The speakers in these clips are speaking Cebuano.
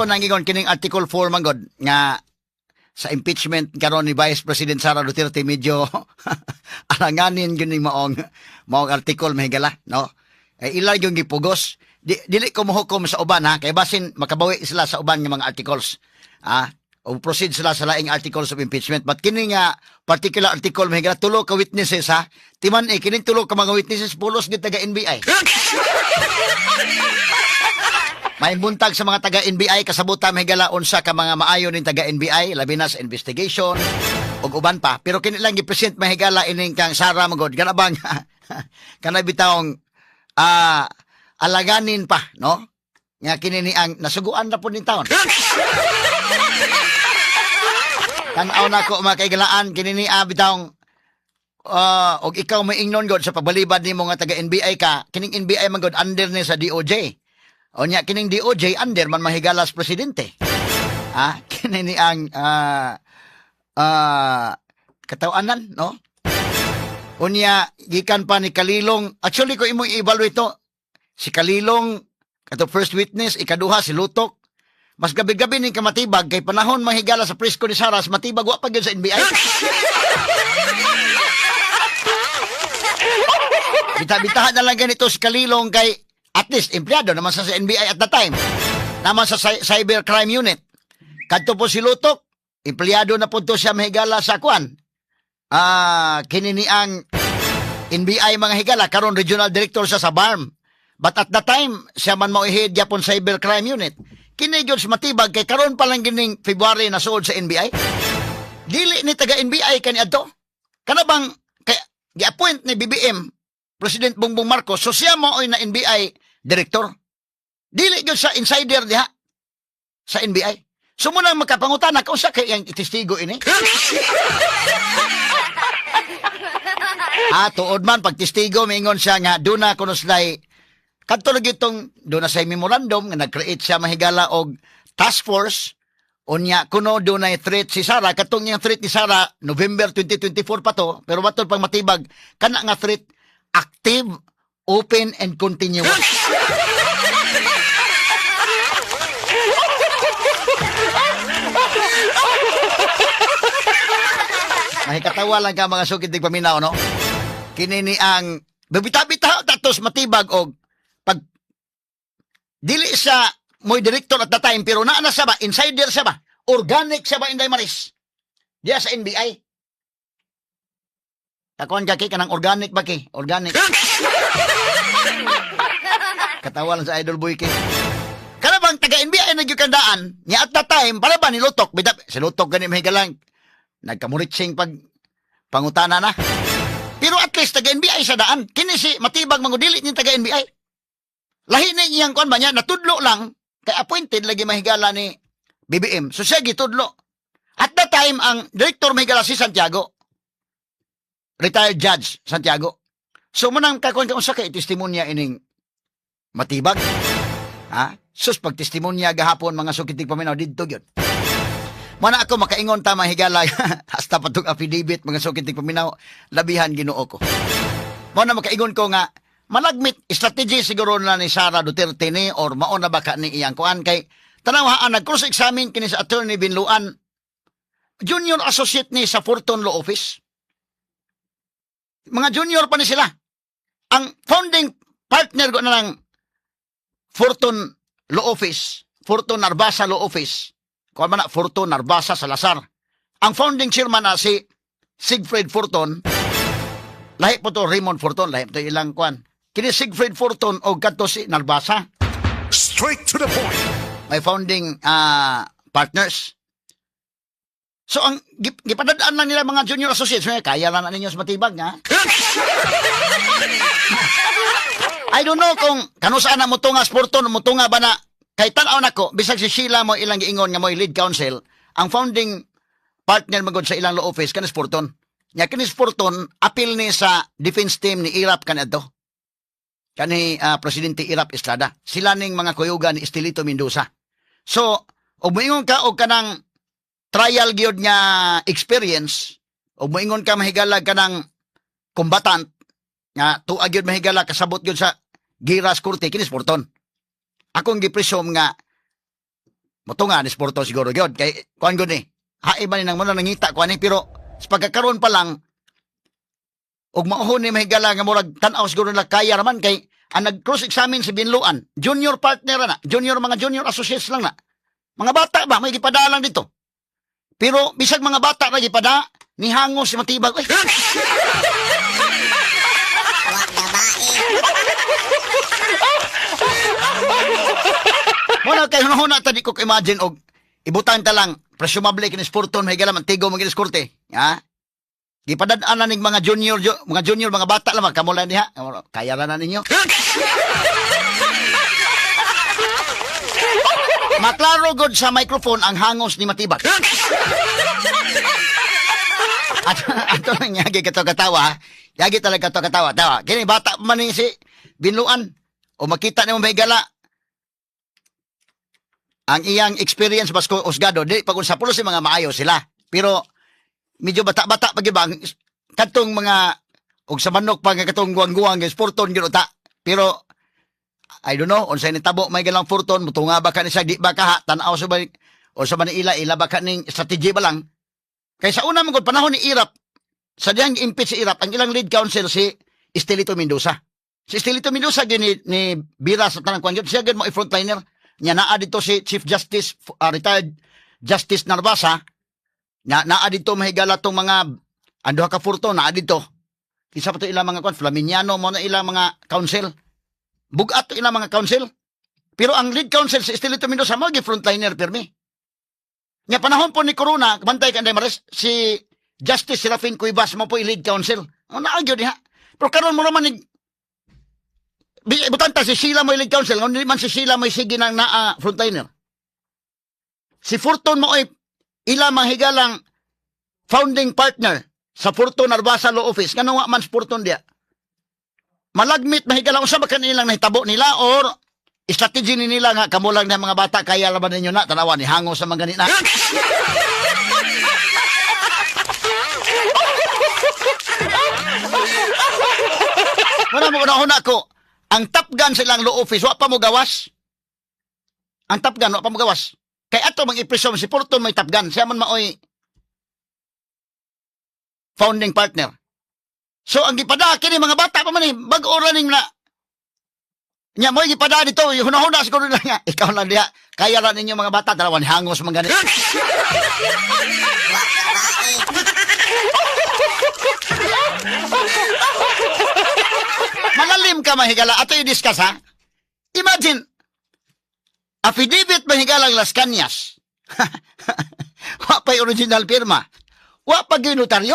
Ako nang ingon kining Article 4 man gud nga sa impeachment karon ni Vice President Sara Duterte, medyo alanganin gyud ni maong maong article, mahigala, no? Eh, ila yung gipugos. Dili ko mohukom sa uban ha, kay basin makabawi sila sa uban nga mga articles. Ah, o proceed sila sa laing articles of impeachment. But kini nga particular article, mahigala, tulo ka witnesses ha. Timan eh kining tulo ka mga witnesses pulos gid taga NBI. May buntag sa mga taga NBI, kasabutan, mahigala, unsa ka mga maayo ning taga NBI, labi na sa investigation ug uban pa. Pero kini lang gi-present, mahigala, ining kang Sara magod kana bang kana bitawng alaganin pa, no? Nga kini ni ang nasuguan na po ning taon. Tan-aw na ko, mga kaigalaan, kini ni bitawng og ikaw may ingnon god sa pagbalibad nimo nga taga NBI ka, kining NBI man god under ni sa DOJ. O nya kining DOJ under man mahigalas presidente. Ah, kini ni ang katawanan, no? Unya gikan pa ni Kalilong, actually ko imong i-evaluate to. Si Kalilong kato first witness, ikaduha si Lutok. Mas gabi-gabi ning kamatibag kay panahon mahigala sa presko ni Saras, matibag wa pa gyud sa NBI. Bita-bitahan na lang ganito si Kalilong kay at least empleyado naman sa NBI at the time. Naman sa Cyber Crime Unit. Kadto po si Lutok, empleyado na po to siya mahigala sa kwan. Kini ni ang NBI mga higala, karon regional director siya sa BARM. But at the time, siya man mao head gyapon Cyber Crime Unit. Kini gyud si matibag kay karon pa lang gining February na suod sa NBI. Dili ni taga NBI kani adto. Kana bang kay gi-appoint ni BBM, President Bongbong Marcos, so siya mo na NBI director. Dili gyud sa insider diha sa NBI. So mo nang makapangutana kung sa kay ang testigo ini. Tuod man pag testigo mingon siya nga duna kuno sila'y kadto lagi itong duna sa memorandum nga nag-create siya mahigala og task force. Unya kuno dunay threat si Sara, katong iyang threat ni Sara November 2024 pa to, pero matod pang matibag kana nga threat active, open and continuous. Mahikatawa lang ka mga sukid tig paminaw, no? Kini ni ang bibita-bita tatos matibag og pag dili sa mo'y director at the time, pero naa na siya ba, insider siya ba, organic siya ba, Inday Maris diya sa NBI. Takuan ka kay kanang organic ba kay organic. Katawa lang sa idol boy kay kana bang taga NBI na gyud kandaan niya at that time para ba ni Lutok bita si Lutok gani mahigalang nagkamuritsing pag pangutana na. Pero at least taga NBI sa daan. Kini si matibag mangudili ni taga NBI. Lahi ni iyang kuan ba niya, natudlo lang kay appointed lagi mahigala ni BBM. So siya gitudlo. At that time ang director mahigala si Santiago. Retired judge Santiago. So manang kakuan ka unsa kay testimonya ining matibag. Ha? Sus, pag testimonya gahapon mga sukitig paminaw didto gyud. Mana ako makaingon ta mahigala hasta patong affidavit mga sukitig paminaw, labihan Ginoo ko. Mao na makaingon ko nga malagmit strategy siguro na ni Sara Duterte ni or mao na ba ka ni iyang kuan kay tanaw haan nag cross examine kini sa attorney Binluan, junior associate ni sa Fortune Law Office. Mga junior pa ni sila. Ang founding partner ko na lang Fortune Law Office, Fortune Narbasa Law Office. Kuan man na Fortune Narbasa Salazar. Ang founding chairman na si Siegfried Fortune. Lahi po to Raymond Fortune, lahi po to ilang kuan. Kini Siegfried Fortune o kadto si Narbasa. Straight to the point. May founding partners. So ang gipadadaan lang nila mga junior associates, eh, kaya lang na ninyo sa matibag nga. I don't know kung kanu saan na mutunga Fortune, mutunga ba na kay tan-aw nako bisag si Sheila mo ilang giingon nga mo lead counsel, ang founding partner magod sa ilang law office kanis Fortune. Nya kinis Fortune appeal ni sa defense team ni Erap kanadto. Kani Presidente Erap Estrada. Sila ning mga kuyugan ni Estelito Mendoza. So, og moingon ka og kanang trial gyud nga experience, og moingon ka mahigala kanang combatant nga tuag gyud mahigala kasabot gyud sa giras korte, kinis Fortune. Akong gipresume nga Motunga ni Sporto siguro gyud kay kuan gud ni. Hae ba ni nang mo nangita kuan ni, pero sa pagkakaroon pa lang og mauhon ni mahigala nga murag tan-aw siguro na kaya raman kay ang nag-cross examine si Binluan, junior partner na, junior, mga junior associates lang na. Mga bata ba may gipada lang dito. Pero bisag mga bata na gipada, nihango si Matibag. Uy. Muna kay hunahuna ta, di ko imagine og ibutang ta lang presumably kini Sporton mahigala man tigo man korte. Ha? Gipadad-an na ning mga junior, mga junior, mga bata lang kamo lang diha. Kaya ra na ninyo. Maklaro god sa microphone ang hangos ni Matibag. At ato lang yagi kato katawa, yagi talaga kato katawa. Tawa. Kini bata man ni si Binluan o makita nimo mahigala ang iyang experience basko usgado di pag sa pulos mga maayo sila. Pero medyo bata-bata pa gyud ba ang kadtong mga og sa manok pa nga katong guwang-guwang gyud Sporton gyud uta. Pero I don't know unsay nitabo may galang Forton, mutunga ba ka ni siya, di ba kaha tan-aw sa ba o sa man ila ila ba ka ning strategy ba lang. Kay sa una man gud panahon ni Erap, sa diyang impeach si Erap, ang ilang lead counsel si Estelito Mendoza. Si Estelito Mendoza gyud ni bira sa tanang kuan gyud, siya gyud mo frontliner. Nya naa dito si Chief Justice, retired Justice Narvasa. Nya naa dito mahigala tong mga ang duha ka Forton naa dito. Kinsa pa to ilang mga kuan, Flaminiano mo na ilang mga counsel. Bugat to ilang mga counsel. Pero ang lead counsel si Estelito Mendoza mo gi frontliner pirmi. Nya panahon po ni Corona, bantay ka Maris, si Justice Serafin Cuevas mo po i-lead counsel. O naa gyud diha. Pero karon mo naman ni butanta si Sheila mo i-lead counsel, ngunit man si Sheila mo sige nang naa frontliner. Si Forton mo ay ila mahigalang founding partner sa Forton Narvasa Law Office. Ngano wa man si Forton diya? Malagmit mahigala unsa ba kanilang nahitabo nila or strategy ni nila nga kamo lang na mga bata kaya laban ninyo na tanawa ni hango sa mga ganina. Wala mo una-una ko ang top gun sa ilang law office wa pa mo gawas. Ang top gun wa pa mo gawas. Kay ato mang i-presume si Forton may top gun, siya man maoy founding partner. So ang gipada kini mga bata pa man ni bag-o ra ning na. Nya mo gipada dito, hunahuna siguro na nga. Ikaw lang diha. Kaya ra ninyo mga bata, dalawan hangos man gani. Malalim ka mahigala. Ato i-discuss ha. Imagine, affidavit mahigala ang Las Cañas. Wa pa'y original pirma. Wa pa gyud notaryo.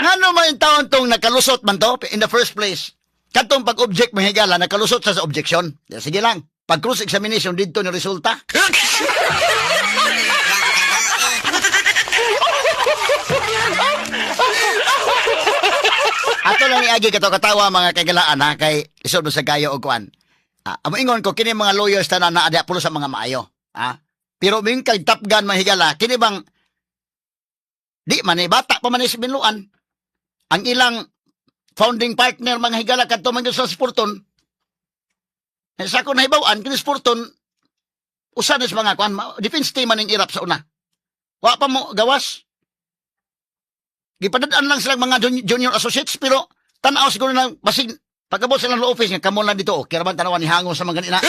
Ngano man taon tong nakalusot man to in the first place? Katong pag-object mahigala, nakalusot sa objection. Sige lang. Pag cross-examination dito ni resulta. Ato lang iagi kato katawa mga kagalaan ha, kay isod mo sa kayo og kuan. Amo ingon ko kini mga lawyers tanan naa diha pulo sa mga maayo. Pero ming kay top gun mahigala, kini bang di man ni bata pa man ni si Binluan. Ang ilang founding partner mga higala kadto man gyud sa Sporton. Sa ako nahibaw-an kini Sporton usa ni sa mga kuan defense team man ning Erap sa una. Wa pa mo gawas. Gipadad-an lang silang mga junior associates pero tan-aw siguro na basig pagabot silang law office nga kamo lang dito okay ra man tan-awan ni hango sa mga ganina.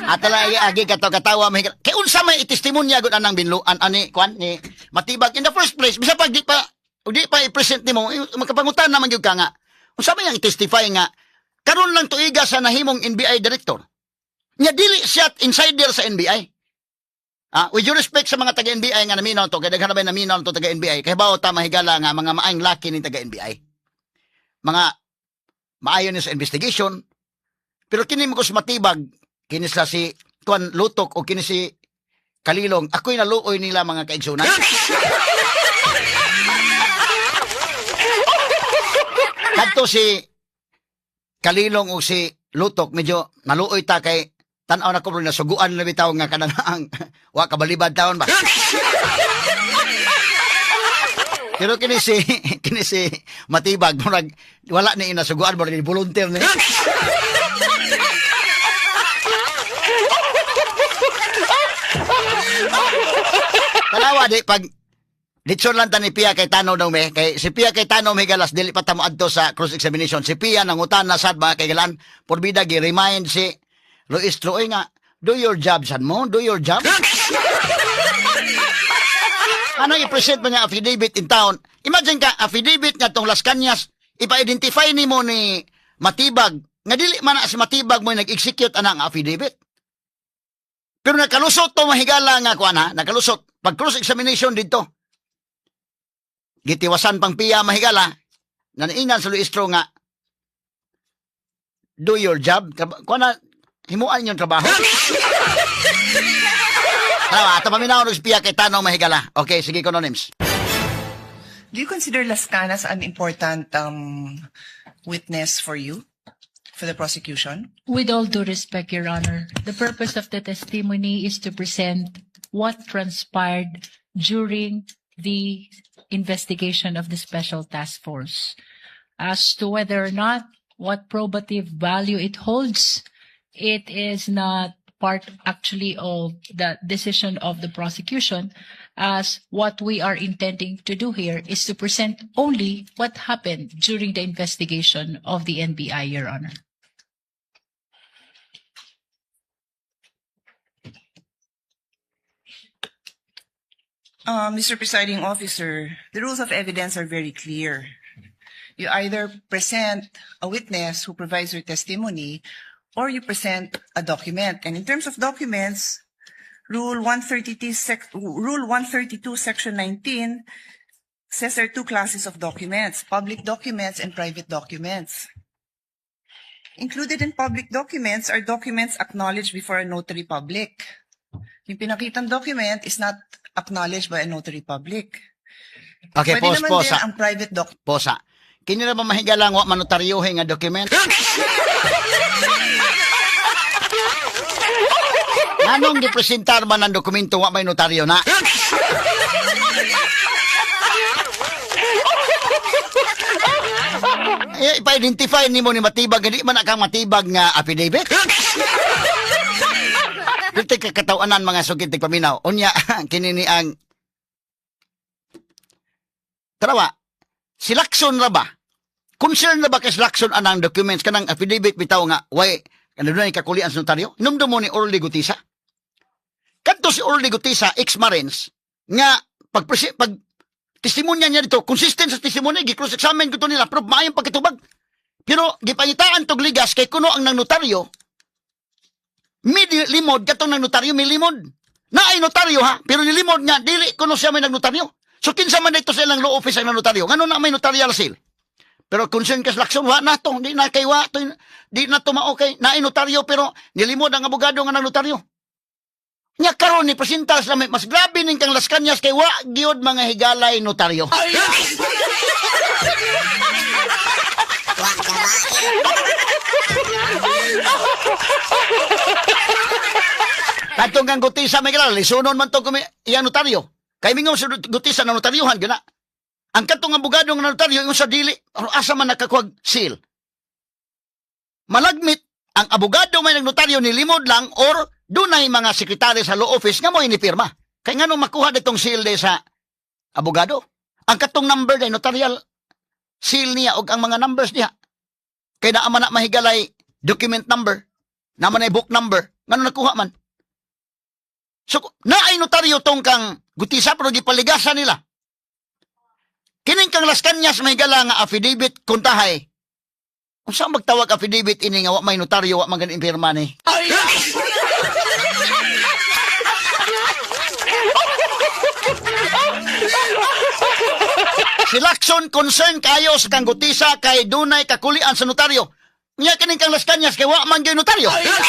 Atala agi kato katawa may kay unsa may itestimonya gud anang Binluan ani kuan ni Matibag in the first place bisa pag di pa i-present nimo makapangutan naman gyud ka nga unsa may ang testify nga karon lang tuiga sa nahimong NBI director nya dili siya insider sa NBI. With due respect sa mga taga NBI nga naminaw to kay daghan na ba naminaw to taga NBI kay bawo ta mahigala nga mga maayong laki ni taga NBI, mga maayo ni sa investigation, pero kini mo kus Matibag kini sila si Tuan Lutok o kini si Kalilong, ako'y naluoy nila mga kaigsunan. Kadto si Kalilong o si Lutok, medyo naluoy ta kay tan-aw na ko bro, nasuguan na bitaw nga kanang ang Wa kabalibad taon ba. Pero kini si Matibag, murag wala ni inasuguan, murag ni volunteer ni. Tanawa di pag litson lang ta ni Pia Cayetano daw me kay si Pia Cayetano, may galas dili pa ta moadto sa cross examination. Si Pia nangutan na sad, mga kaigalan, porbida gi remind si Luistro, oy, nga do your job sad mo, do your job. Ano, i-present mo niya affidavit in town. Imagine ka, affidavit nga tong Las Cañas, ipa-identify nimo ni Matibag, nga dili man na si Matibag mo nag-execute anang affidavit. Pero nakalusot to, mahigala, nga kuan ha, nakalusot. Pag cross examination dito, gitiwasan pang Pia, mahigala, naniingan sa Luistro nga, do your job. Kuan na, himuan yung trabaho. Tama, ato paminaw ng Pia Cayetano, mahigala. Okay, sige ko, names. Do you consider Lascañas an important witness for you, for the prosecution? With all due respect, Your Honor, the purpose of the testimony is to present what transpired during the investigation of the Special Task Force. As to whether or not what probative value it holds, it is not part actually of the decision of the prosecution, as what we are intending to do here is to present only what happened during the investigation of the NBI, Your Honor. Mr. Presiding Officer, the rules of evidence are very clear. You either present a witness who provides your testimony or you present a document. And in terms of documents, Rule 132, Section 19 says there are two classes of documents, public documents and private documents. Included in public documents are documents acknowledged before a notary public. Yung pinakitang document is not acknowledged by a notary public. Okay, Pwede pause, naman pause. din ang private doc Posa. Kini na ba, mahigala, wa manotaryohe nga document? Anong gipresentar man ang dokumento, wa may notaryo na? Eh, ipa-identify nimo ni Matibag, hindi man akang Matibag nga affidavit. Dito kakatawanan, mga sugid paminaw. Unya, kini ni ang Tarawa, si Lacson ra ba? Concern na ba kay si Lacson anang documents kanang affidavit bitaw nga way ano na kakulian sa notaryo? Inumdum mo ni Orly Gutisa? Kadto si Orly Gutisa, ex-Marines, nga pag testimonya niya dito, consistent sa testimonya, gi-cross examine ko to nila, pero maayong pagkatubag. Pero gipangitaan tog ligas kay kuno ang nang notaryo, mi limod katong nang notaryo, mi limod. Naay notaryo ha, pero nilimod nga dili kuno siya may nagnotaryo. So kinsa man dito sa ilang law office ang nanotaryo? Ngano na may notarial seal? Pero concern kas Lacson, wa na to, di na kay wa to, di na to mao kay naay notaryo pero nilimod ang abogado nga nagnotaryo. Nya karon ni presentar sila mas grabe ning kang Las Cañas kay wa gyud, mga higalay, notaryo. Wa gabae. Katong kang Gutisa may kilala, lisunon man to kumi iyang notaryo. Kay mingon sa Gutisa na notaryuhan gana. Ang katong abogado nga notaryo ingon sa dili, ano, asa man nakakuhag seal. Malagmit ang abogado may nagnotaryo nilimod lang or dunay mga sekretary sa law office nga mo inipirma. Kay ngano makuha ditong seal de sa abogado? Ang katong number day notarial seal niya og ang mga numbers niya. Kay naa man na, mahigalay, document number, naa man ay book number, ngano nakuha man? So, naay notaryo tong kang Gutisa pero gipaligasan nila. Kining kang Las Cañas may gala nga affidavit kuntahay. Unsa ang magtawag affidavit ini nga wa may notaryo, wa man ganin pirma ni? Si Lacson concern kayo sa kang Gutisa kay dunay kakulian sa notaryo. Nya kining kang Las Cañas kay wa man gyud notaryo. Wa gabae.